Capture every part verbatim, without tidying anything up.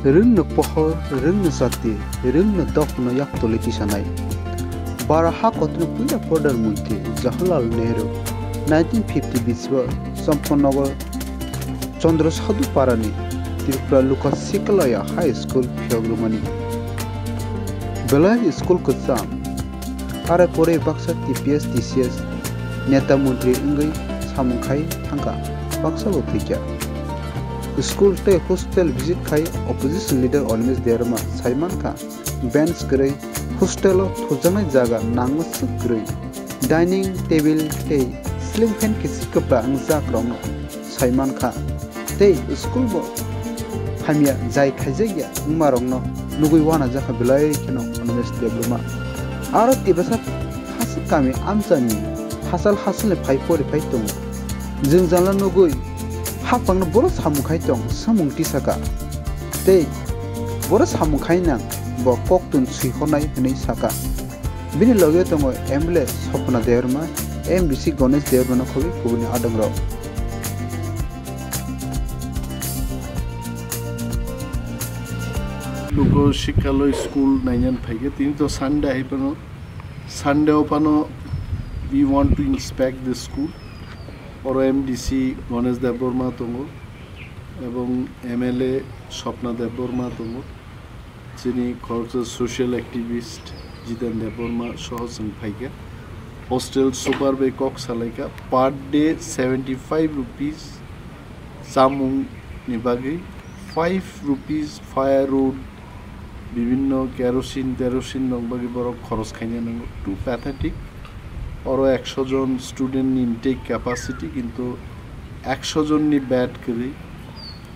Rwngno pohor, rwngno jati, rwngno dokno yaktoli tisanai. Bhara ha kotorni puila Pradhan Mantri Jawaharlal Nehru nineteen fifty biswa Champaknagar Chandra Sadhu Parani Tripura Luka Sikalaya High School phiyok rwmani. Belai school kwcham. Are pore baksa T P S, T C S neta montri wngwi samung khai thangkha, baksa bo thwikha. School tei hostel visit khai opposition leader Animesh Debbarma sai mankha, bench kwrwi, hostel o thujaknai jaga nangma swk kwrwi, dining table tei ceiling fan kisi kwpla wngjak rokno sai mankha. Tei school bo hamya jai khaijakya wngmarokno nugwi wanajakha belai kheno Animesh Debbarma. Aro tibasa hasik kami amchani hasal hasalni phai pori phai tongo. Jwngjala nugwi hapangno bono samung khai tong, samung tisaka. Tei bono samung khai nang bo koktun swi hornai hwnwi saka. Bini loge tongo M L A Swapna Debbarma, M D C Ganesh Debbarma khogwi kubuni adongrok. Luko Shikkhalaya school nainan phaikhe, tini to Sunday hai phano, Sunday o phano we want to inspect the school. Oro M D C Ganesh Debbarma tongo, ebong M L A Swapna Debbarma tongo, chini khoroksa social activist Jiten Debbarma soho chwng phaikha. Hostel super bai kok salaikha, per day seventy five rupees chamung ni bagwi, five rupees firewood, bibhinno kerosene terosene rok bagwi borok khoros khaina nango. Too pathetic. Oro ekso jon student ni intake capacity, kintu ekso jon ni bed kwrwi,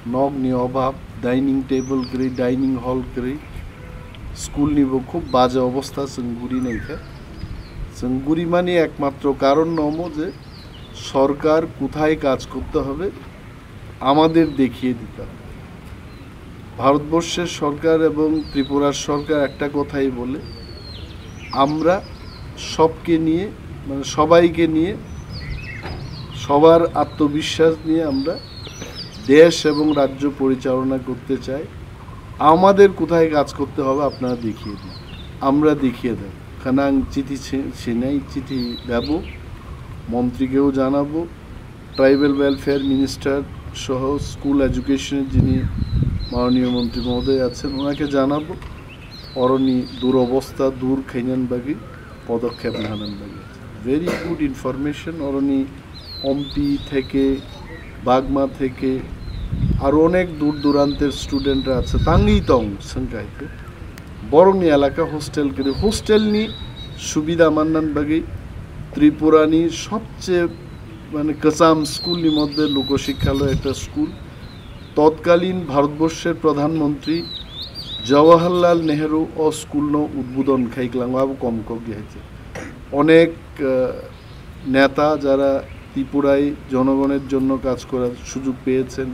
nok ni obab, dining table kwrwi, dining hall kwrwi, school ni bo khub baje obostha chwng guri naikha. Chwng guri mani ekmatro karon no omo je sorkar kothay kaj korte hobe, আমাদের দেখিয়ে দিতে হবে। ভারতবর্ষের সরকার এবং ত্রিপুরার সরকার একটা কথাই বলে, আমরা সবকে নিয়ে, মানে, সবাইকে নিয়ে, সবার আত্মবিশ্বাস নিয়ে আমরা দেশ এবং রাজ্য পরিচালনা করতে চাই। আমাদের কোথায় কাজ করতে হবে আপনারা দেখিয়ে দিন, আমরা দেখিয়ে দেব। Khanang chiti si-, sinai chiti dabo, মন্ত্রীকেও জানাবো, ট্রাইবাল ওয়েলফেয়ার মিনিস্টার সহ স্কুল এডুকেশনের যিনি মাননীয় মন্ত্রী মহোদয় আছেন, ওনাকে জানাবো অরনি দুরবস্থা দূর খাইনান বাকি পদক্ষেপ নেহানান বাকি। Very good information. অরনি অম্পি থেকে, বাগমা থেকে, আরও অনেক দূর দূরান্তের স্টুডেন্টরা আছে, তাঙ্গি তং সংখ্যায় বরংনি এলাকা হোস্টেল করে হোস্টেলনি সুবিধা মান্নান বাকি ত্রিপুরানি সবচেয়ে মানে, Kacham school ni moddhe Lokoshikkhalaya ekta school. তৎকালীন ভারতবর্ষের প্রধানমন্ত্রী জওয়াহরলাল নেহেরু o school no উদ্বোধন খাইকলাম, abo kom kok yahaite. অনেক, আহ, নেতা যারা ত্রিপুরায় জনগণের জন্য কাজ করার সুযোগ পেয়েছেন,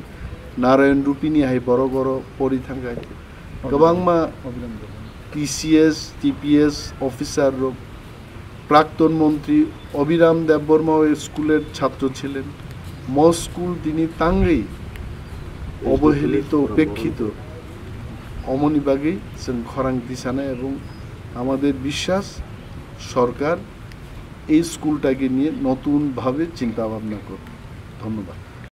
নারায়ণ Rupini hai borok oro pori thangkha hai. Kwbangma T C S, T P S officer rok, প্রাক্তন মন্ত্রী অভিরাম দেববর্মা ওই স্কুলের ছাত্র ছিলেন। Mo school tini tangwi অবহেলিত, উপেক্ষিত, অমনি বাকি chwng khorang tisana এবং আমাদের বিশ্বাস সরকার এই স্কুলটাকে নিয়ে নতুনভাবে চিন্তা ভাবনা করবে। ধন্যবাদ।